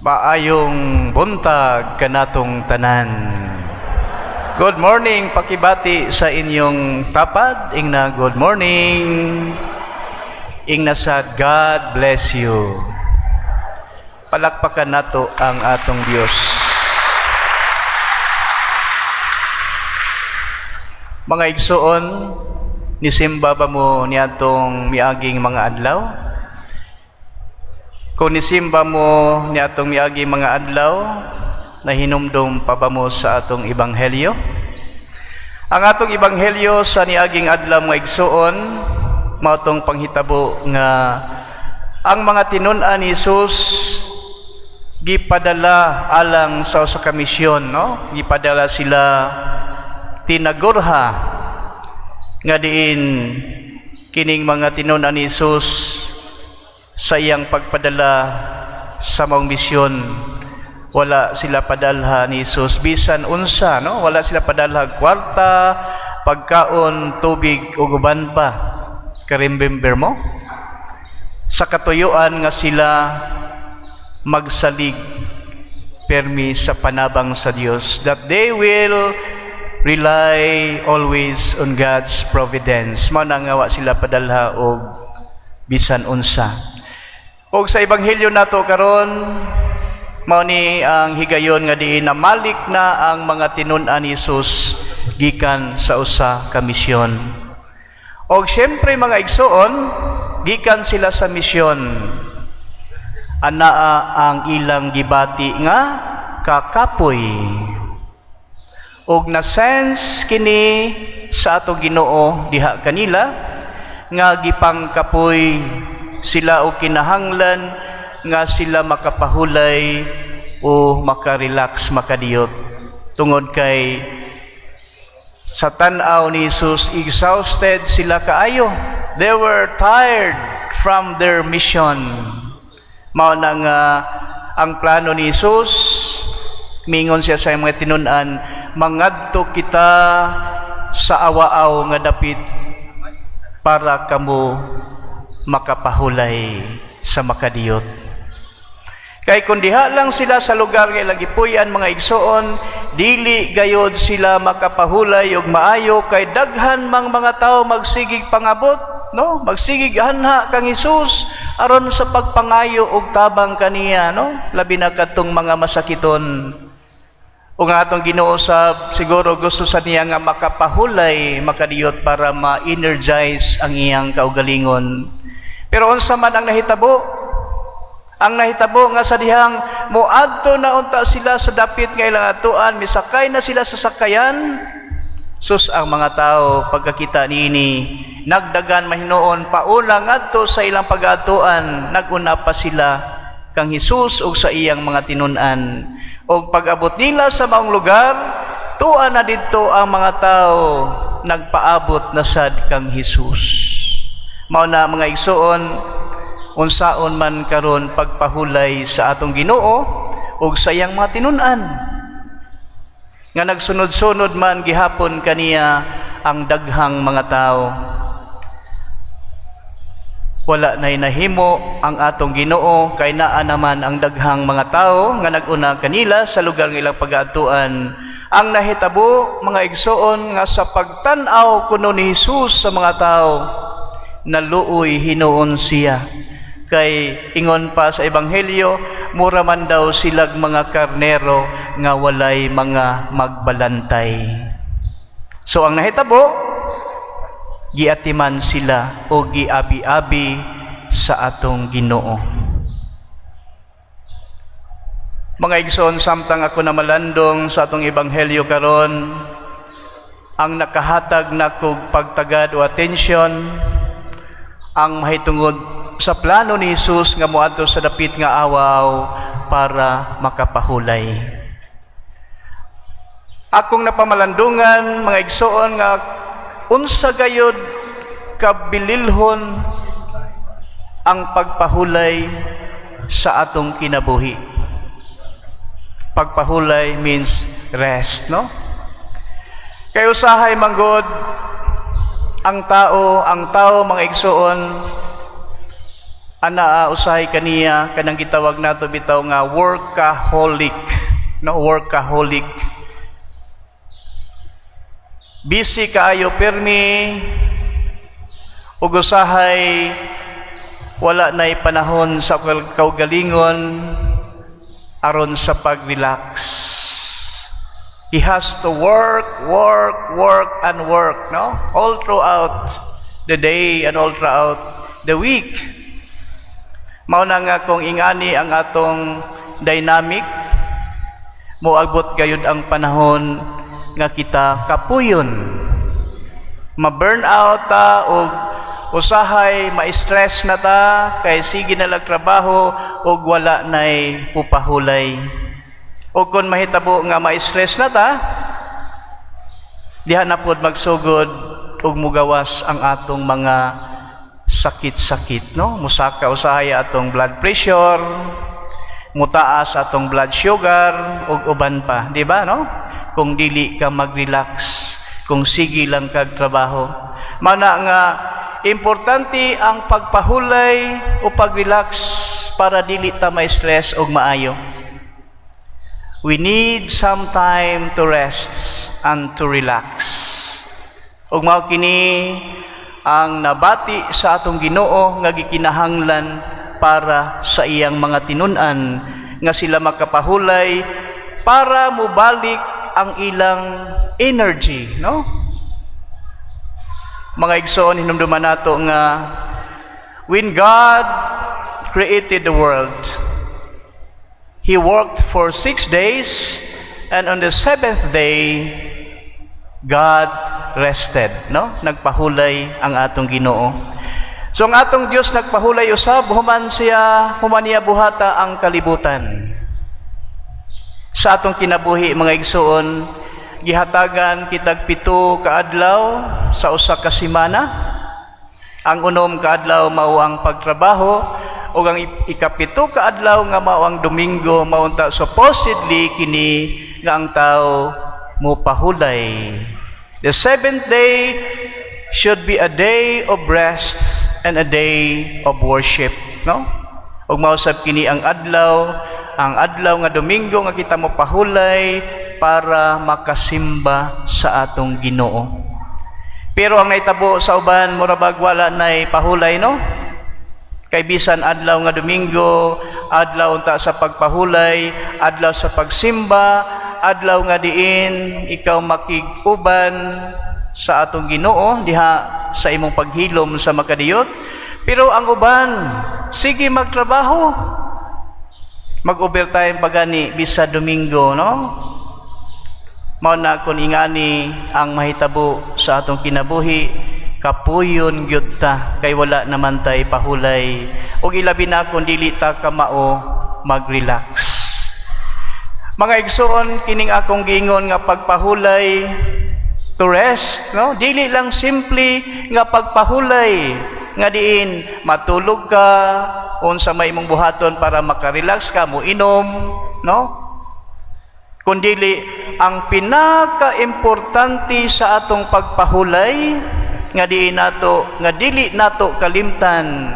Maayong buntag kanatong tanan. Good morning, pakibati sa inyong tapad, ingna, "Good morning." Ingna sad, "God bless you." Palakpakan nato ang atong Dios. Mga igsoon, nisimba ba mo niadtong miaging mga adlaw? Kung nisimba mo niadtong miaging mga adlaw, nahinumdum pa ba mo sa atong ebanghelyo? Ang atong ebanghelyo sa niaging adlaw, mga igsoon, mao tong panghitabo nga ang mga tinun-an ni Jesus gipadala alang sa usa ka misyon, no? Gipadala sila tinagurha nga diin kining mga tinun-an ni Jesus, sa iyang pagpadala sa maong misyon, wala sila padalha ni Jesus bisan unsa, no? Wala sila padalha kwarta, pagkaon, tubig ug uban pa. Ka-remember mo? Sa katuyuan nga sila magsalig permi sa panabang sa Dios, that they will rely always on God's providence. Mao na nga wa sila padalha og bisan unsa. Og sa ebanghelyo nato karon, mao ni ang higayon nga diin namalik na ang mga tinun-an ni Jesus gikan sa usa ka misyon. Og siyempre, mga igsoon, gikan sila sa misyon. Anaa ang ilang gibati nga kakapoy. Og na-sense kini sa ato Ginoo diha kanila nga gipangkapoy sila o kinahanglan nga sila makapahulay o makarelax, makadiyot. Tungod kay sa tan-aw ni Jesus, exhausted sila kaayo. They were tired from their mission. Mao na nga ang plano ni Jesus, mingon siya sa mga tinun-an, "Mangadto kita sa awa-aw nga dapit para kamo makapahulay sa makadiyot." Kay kung diha lang sila sa lugar nga ilang gipuy-an, mga igsoon, dili gayod sila makapahulay og maayo kay daghan mang mga tawo magsigig pangabot, no? Magsigig hanha kang Hesus aron sa pagpangayo og tabang kaniya, no? Labi na kadtong mga masakiton. Ug ang atong Ginoo sab siguro gusto sa niya nga makapahulay, makadiyot para ma-energize ang iyang kaugalingon. Pero unsa man ang nahitabo? Ang nahitabo nga sa dihang moadto na unta sila sa dapit nga ilang atuan, misakay na sila sa sakayan. Sus, ang mga tao pagkakita niini, nagdagan mahinuon pauna ngadto sa ilang pag-atuan, naguna pa sila kang Hesus ug sa iyang mga tinun-an. Og pag-abot nila sa maong lugar, tua na didto ang mga tao, nagpaabot na sad kang Hesus. Mao na, mga igsoon, unsaon man karon pagpahulay sa atong Ginoo ug sa iyang mga tinun-an nga nagsunod-sunod man gihapon kaniya ang daghang mga tao? Wala na nahimo ang atong Ginoo kay naa naman ang daghang mga tao nga nag-una kanila sa lugar nga ilang pag-aadtuan. Ang nahitabo, mga igsoon, nga sa pagtan-aw kuno ni Jesus sa mga tao, naluoy hinuon siya. Kay ingon pa sa ebanghelyo, mura man daw silag mga karnero nga walay mga magbalantay. So ang nahitabo, giatiman sila o giabi-abi sa atong Ginoo. Mga igsoon, samtang ako na malandong sa atong ebanghelyo karon, ang nakahatag nakog pagtagad o atensyon ang mahitungod sa plano ni Jesus nga moadto sa dapit nga awaw para makapahulay. Akong napamalandungan, mga igsoon, nga unsa gayod kabililhon ang pagpahulay sa atong kinabuhi. Pagpahulay means rest, no? Kay usahay manggod ang tao, mga igsoon, Ana usahay kaniya kanang gitawag nato bitaw nga workaholic, no? Workaholic, busy kaayo pirmi ug usahay wala na'y panahon sa kaugalingon aron sa pag-relax. He has to work, work, work, and work, no? All throughout the day and all throughout the week. Mao na nga kung ingani ang atong dynamic, moabot gayud ang panahon nga kita kapuyon. Ma-burn out ta og usahay ma-stress na ta kay sige na lang trabaho ug wala nay pupahulay. O kung mahitabo nga ma-stress na ta, diha na pod magsugod ug mugawas ang atong mga sakit-sakit, no? Musaka usahay atong blood pressure, mutaas atong blood sugar ug uban pa, di ba, no? Kung dili ka mag-relax, kung sige lang kag trabaho. Mana nga importante ang pagpahulay o pag-relax para dili ta ma-stress og maayo. We need some time to rest and to relax. Ug mao kini ang nabati sa atong Ginoo nga gikinahanglan para sa iyang mga tinun-an nga sila makapahulay para mobalik ang ilang energy, no? Mga igsoon, hinumduman nato nga when God created the world, He worked for 6 days and on the seventh day, God rested, no? Nagpahulay ang atong Ginoo. So ang atong Dios nagpahulay usab human niya buhata ang kalibutan. Sa atong kinabuhi, mga igsoon, gihatagan kitag 7 ka adlaw sa 1 ka semana. Ang 6 ka adlaw mao ang pagtrabaho ug ang 7 ka adlaw nga mao ang Domingo, mao unta supposedly kini nga ang tao mopahulay. The seventh day should be a day of rest and a day of worship, no? Ug mao sab kini ang adlaw nga Domingo nga kita mopahulay para makasimba sa atong Ginoo. Pero ang naitabo sa uban, mura bag wala nay pahulay, no? Kay bisan adlaw nga Domingo, adlaw unta sa pagpahulay, adlaw sa pagsimba, adlaw nga diin ikaw makig-uban sa atong Ginoo diha sa imong paghilom sa makadiyot. Pero ang uban, sige magtrabaho. Mag-overtime pa gani bisa Domingo, no? Mao na kung ingani ang mahitabo sa atong kinabuhi, kapuyon gyud ta kay wala naman tay pahulay. Ug ilabi na kung dili ta kamao mag-relax. Mga igsoon, kining akong giingon nga pagpahulay, to rest, no? Dili lang simple nga pagpahulay nga diin matulog ka, unsa may imong buhaton para makarelax ka, mo inom, no? Kundili ang pinaka-importante sa atong pagpahulay nga diin nato nga dili nato kalimtan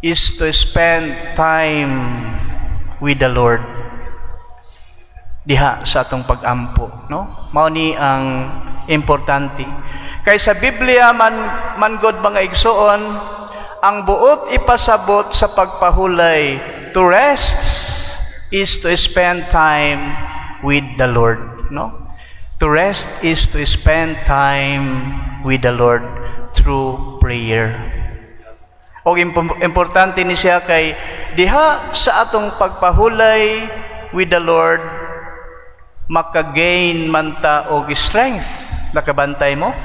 is to spend time with the Lord diha sa atong pag-ampo, no? Mao ni ang importante kay sa Biblia man man god, mga igsoon, ang buot ipasabot sa pagpahulay, to rest, is to spend time with the Lord, no? To rest is to spend time with the Lord through prayer. O importante ni siya kay diha sa atong pagpahulay with the Lord, makagain man ta og strength. Nakabantay mo?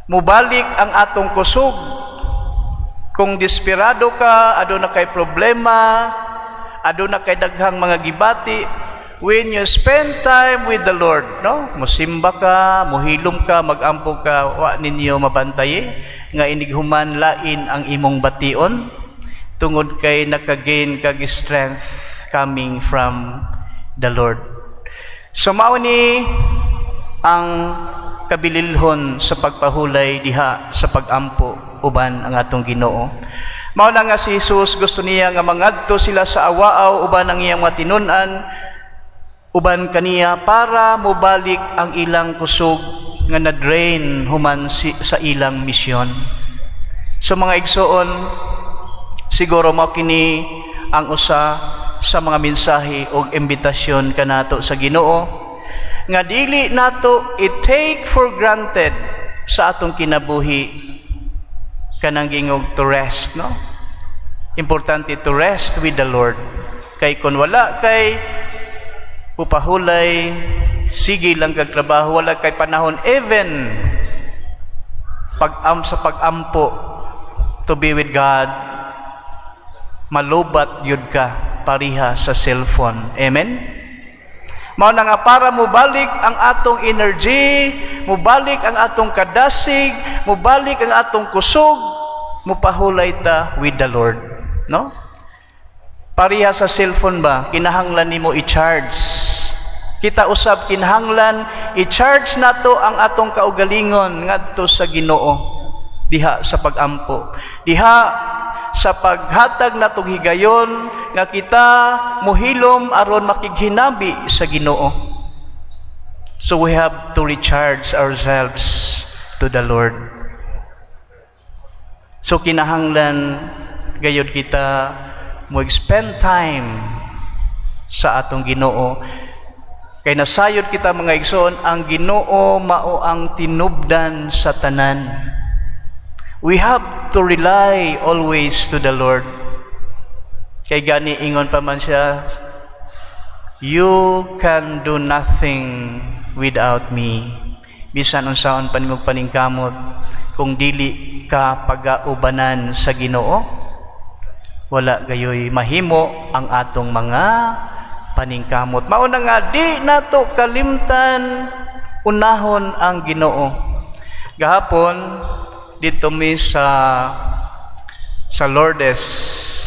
Mubalik ang atong kusog. Kung desperado ka, aduna kay problema, aduna kay daghang mga gibati, when you spend time with the Lord, no? Musimba ka, muhilom ka, magampo ka, wa ninyo mabantay nga inighuman lain ang imong bation tungod kay nakagain kag strength coming from the Lord. So mao ni ang kabililhon sa pagpahulay diha sa pagampo uban ang atong Ginoo. Mao na nga si Jesus, gusto niya nga mangadto sila sa awaaw uban ang iyang mga tinun-an, uban kaniya, para mobalik ang ilang kusog nga na-drain human sa ilang misyon. So mga igsoon, siguro mao kini ang usa sa mga mensahe o imbitasyon kanato sa Ginoo nga dili nato i-take for granted sa atong kinabuhi kanang gingog to rest, no? Importante to rest with the Lord, kay kun wala kay upahulay, sige lang kag trabaho, wala kay panahon even pag-am sa pag-ampo to be with God, malobat yun ka pariha sa cellphone. Amen? Mao na nga para mobalik ang atong energy, mobalik ang atong kadasig, mobalik ang atong kusog, mupahulay ta with the Lord. No? Pariha sa cellphone ba, kinahanglan nimo i-charge. Kita usab kinahanglan i-charge nato ang atong kaugalingon ngadto sa Ginoo diha sa pagampo. Diha sa paghatag natong higayon nga kita mohilom aron makighinabi sa Ginoo. So we have to recharge ourselves to the Lord. So kinahanglan gayud kita mo spend time sa atong Ginoo. Kay nasayod kita, mga igsoon, ang Ginoo mao ang tinubdan sa tanan. We have to rely always to the Lord. Kay gani ingon pa man siya, "You can do nothing without me." Bisan unsaon pa nimo paningkamot, kung dili ka pagaubanan sa Ginoo, wala gayoy mahimo ang atong mga paningkamot. Mao na nga di nato kalimtan unahon ang Ginoo. Gahapon dito mi sa Lourdes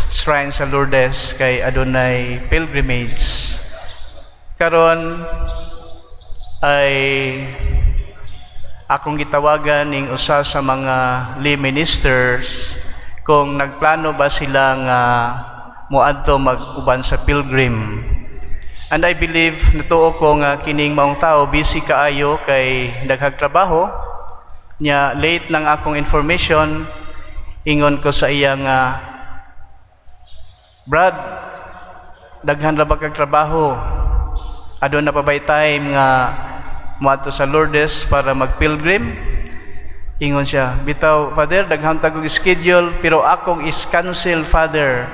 Shrine, sa Lourdes, kay adunay pilgrimage. Karon ay akong gitawagan ning usa sa mga lay ministers kung nagplano ba sila nga moadto mag-uban sa pilgrim. And I believe, natuo ko nga kining maong tao busy kaayo kay daghang trabaho niya. Late ng akong information. Ingon ko sa iya nga, "Brad, daghan ra ba kag trabaho? Aduna pa bay time nga moadto sa Lourdes para mag-pilgrim?" Ingon siya, "Bitaw, Father, daghan tag og schedule, pero akong is-cancel, Father,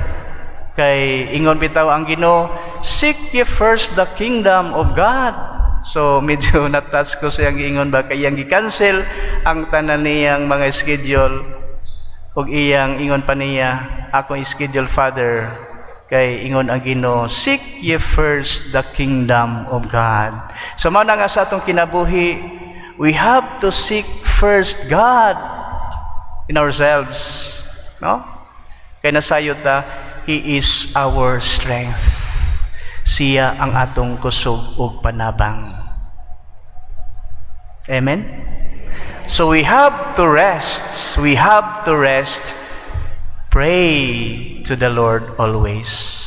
kay ingon bitaw ang Ginoo, 'Seek ye first the kingdom of God.'" So medyo na-touch ko sa iyang giingon ba, kay iyang gi-cancel ang tanan niyang mga schedule ug iyang ingon pa niya, "Akong schedule, Father, kay ingon ang Ginoo, 'Seek ye first the kingdom of God.'" So mao na nga sa atong kinabuhi, we have to seek first God in ourselves, no? Kay nasayod ta, He is our strength. Siya ang atong kusog ug panabang. Amen? So we have to rest. We have to rest. Pray to the Lord always.